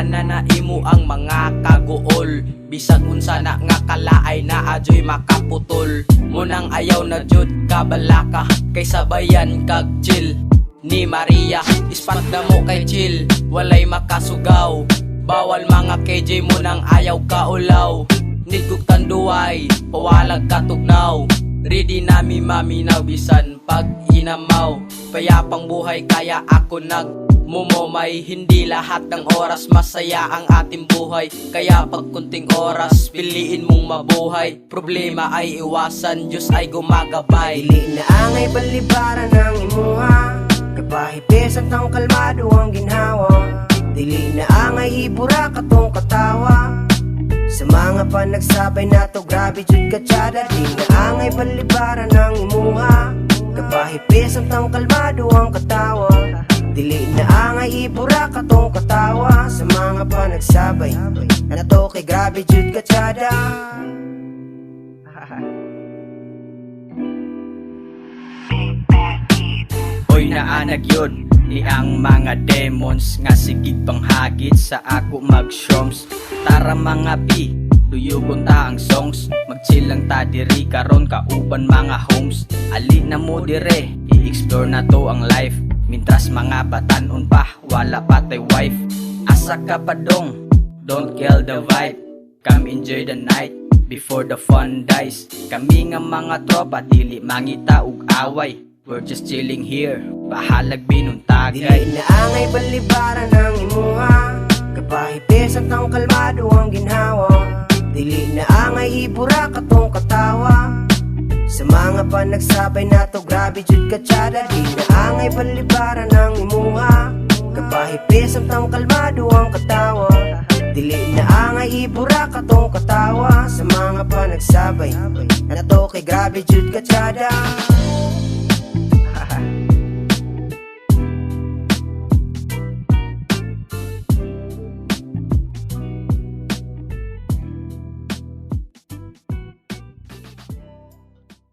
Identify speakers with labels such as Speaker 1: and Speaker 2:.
Speaker 1: Ana na imo ang mga kaguol. Bisag unsa na nga kalaay, naa juy makaputol. Munang ayaw na jud kabalaka, kay sabayan kag chill ni Maria. Ispat na mo kay chill, walay makasugaw. Bawal mga KJ mo nang ayaw kaulaw. Nidgog tanduay, pawalag katugnaw. Ready nami maminaw bisan pag inamaw. Payapang buhay kaya ako nag mumomay. Hindi lahat ng oras masaya ang ating buhay. Kaya pag kunting oras, piliin mong mabuhay. Problema ay iwasan, Diyos ay gumagabay.
Speaker 2: Dili na angay balibaran ang imuha. Kapahipis ang taong kalmado ang ginhawa. Dili na angay ibura katong katawa. Sa mga panagsabay nato, grabe jud katsada. Di na angay balibaran ang imuha. Kapahipis ang taong kalmado ang katawa. Dili na angay ibura katong katawa. Sa mga panagsabay nato kay grabe jud katsada.
Speaker 1: Oy, naanag yun ni ang mga demons nga sigig panghagit sa ako mag-shroms. Tara mga P, duyugon ta ang songs. Mag-chill lang ta diri karon kauban mga homes. Ali na mo dire, i-explore na to ang life. Mintras mga batanon pa, wala pa tay wife. Asa ka pa dong, don't kill the vibe. Come enjoy the night before the fun dies. Kami nga mga tropa, dili mangita og away. We're just chilling here, bahalag binuntagay.
Speaker 2: Dili na angay balibaran ang imuha. Kapahipis ang taong kalmado ang ginhawa. Dili na angay ibura katong katawa. Sa mga panagsabay nato, grabe jud katsada. Di na angay balibaran ang imuha. Kapahipis ang taong kalmado ang katawa. Dili na angay ibura katong katawa. Sa mga panagsabay nato kay grabe jud katsada.